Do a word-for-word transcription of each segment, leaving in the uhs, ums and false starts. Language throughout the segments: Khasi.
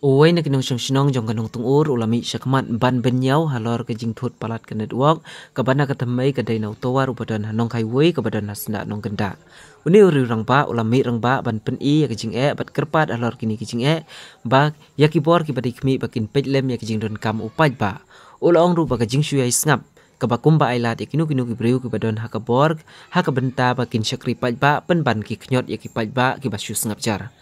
Uwei na ki nongshong shnong jong ka Nongtngur u la mih shakhmat ban bynñiaw halor ka jingthut palat ka network kaba na ka thymmei ka dei na u tower uba don ha Nongkhaiwei kaba don ha Sna Nongkyndah. Une u riew rangbah u la mih rangbah ban pyni ïa ka jingeh bad kyrpad halor kine ki jingeh ba ïa ki bor kiba dei khmih ba kin peit lem ïa ka jingdonkam u paidbah. U la ong ruh ba ka jingshu ïai sngap kaba kumba ai lad ïa kino kino ki briew kiba don ha ka bor ha ka bynta ba kin shakri paidbah pynban ki khñiot ïa ki paidbah kiba shu sngap jar.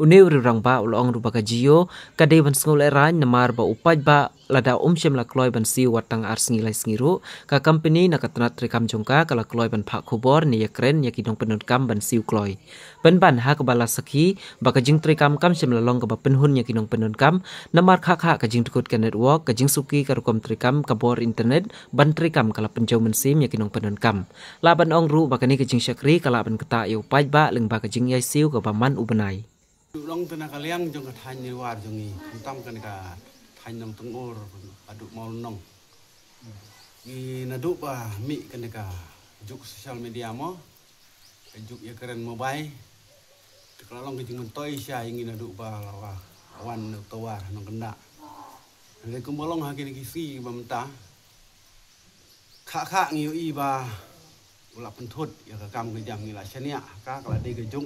Une u riew rangbah u la ong ruh ba ka Jio ka dei ban sngewlehraiñ namar ba u paidbah lada um shym la kloi ban siew wat tang ar sngi lai sngi ruh, ka company na ka tnat treikam jong ka ka la kloi ban phah khubor ne ïakren ïa ki nongpyndonkam ban siew kloi. Pynban ha kaba la sakhi ba ka jingtreikam kam shym la long kaba pynhun ïa ki nongpyndonkam, namar khah khah ka jingdkut ka network, ka jingsuki ka rukom treikam ka bor internet ban treikam ka la pynjaw mynsiem ïa ki nongpyndonkam. Lah ban ong ruh ba kane ka jingshakri ka lah ban ktah ïa u paidbah lyngba ka jingïaisiew kaba man u bnai. Long te na ka liang jong ka thaiñ Neiwar jong ngi, khamtam kane ka thaiñ Nongtngur haduh Mawlynnong. Ngi naduh ba mih kane ka juk social media mo, ka juk ïakren mobile. Te ka la long ka jingmyntoi sha ïa ngi naduh ba la wan u tower Nongkyndah. Hynrei kumba long ha kine ki sngi ba mynta, khah khah ngi ïohi ba u la pynthut ïa ka kam ka jam, ngi la shaniah ha ka, ka la dei ka juk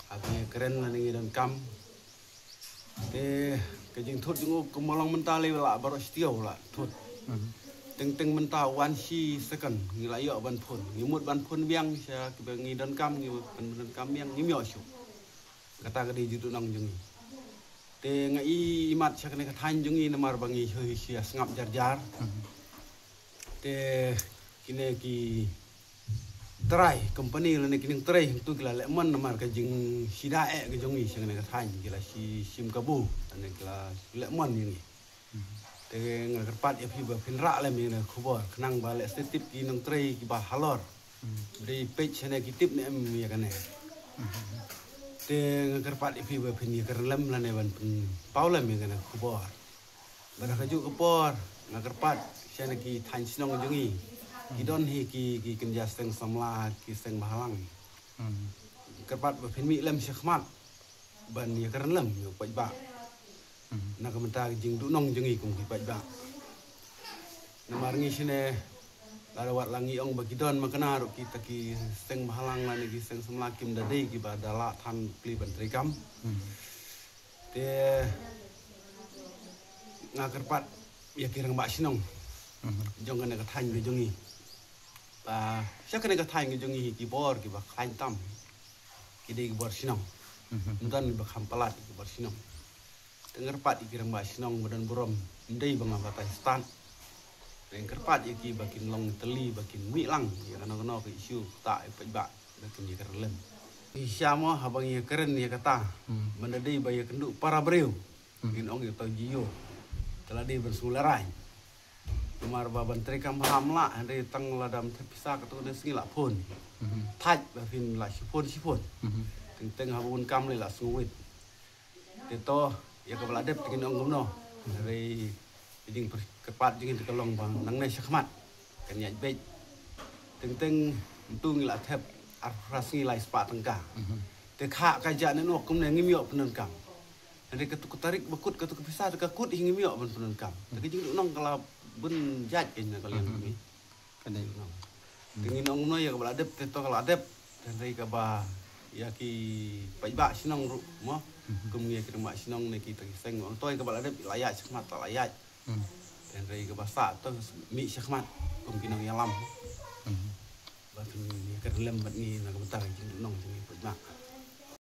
ha ka ngi kren lane ngi donkam. Te ka jingthut jong u kumba long mynta lei la baroh shi taïew la thut. Teng teng mynta wan shi second ngi la ïoh ban phone, ngi mut ban phone biang sha kiba ngi donkam, ngi ban donkam biang ngim ïoh shuh. Kata ka dei jingduhnong jong ngi. Te nga i imat sha kane ka thaiñ jong ngi namar ba ngi shu shu ïa sngap jar jar. Te kine ki trai company lane ki nongtrei hangtu ki la lehmon namar ka jingshida eh ka jong ngi sha kane ka thaiñ, ki la shi shim kabu lane ki la lehmon ïa ngi. Te nga kyrpad ïa phi ba phin rah lem ïa kane ka khubor khnang ba lehse tip ki nongtrei kiba halor. Dei peit shane ki tip ne em ïa kane. Te nga kyrpad ïa phi ba phin ïakren lem lane ban pynpaw lem ïa kane ka khubor. Bad ha kajuh ka por nga kyrpad shane ki thaiñ shnong jong ngi, ki don hi ki, ki kynja seng samla, ki seng bhalang. Kyrpad ba phin mih lem shakhmat ban ïakren lem ïa u paidbah. Na ka bynta ka jingduhnong jong ngi kum ki paidbah. Namar ngi shane lada wat la ngi ong ba ki don makna ruh kita ki seng bhalang lane ki seng samla kim da dei kiba da lah than pli ban treikam. Te nga kyrpad ïa ki rangbah shnong jong kane ka thaiñ ka jong ngi. Ba sha kane ka thaiñ ka jong ngi ki bor kiba khlaiñ tam ki dei ki bor shnong. Ym don ba kham palat ki bor shnong. Te nga kyrpad ïa ki rangbah shnong ba don burom, ym dei ba nga batai stad. Nga kyrpad ïa ki ba kin long tylli ba kin mih lang ïa kano kano ka issue kata ïa paidbah ba kin ïakren lem. Ngi sha mo haba ngi ïakren ïa kata, man da dei ba ïakynduh para briew ngin ong ïa uta u Jio. Te la dei ban sngewlehraiñ. Namar ba ban treikam bha ym lah, hynrei tang lada ym thep pisa katto katne sngi la phone. Thait ba phin la shi phone shi phone. Teng teng haba bun kam lei la sngewwit. Te to ïa kaba la dep te ngin ong kumno. Hynrei ka jingpyrkhat jong ngi te ka long ba nangne shakhmat kan ïaid beit. Teng teng mynta ngi la thep arphew phra sngi lai spah tyngka. Te khah ka jia ne noh kumne ngim ïoh pyndonkam. Hynrei katu ka tarik ba kut katu ka pisa te ka kut hi ngim ïoh ban pyndonkam. Te ka jingduhnong ka la bun jait ka na ka liang kami. Ka dei. Te ngin ong kumno ïa kaba la dep te to ka la dep. Te hynrei kaba ïa ki paidbah shnong ruh mo. Kum ïa ki rangbah shnong ne kita ki seng ong to ïa kaba la dep la ïaid shakhmat ta la ïaid. Te hynrei kaba sah to mih shakhmat kum ki nongïalam. Ba phin ïakren lem bad ngi na ka bynta ka jingduhnong jong ngi paidbah.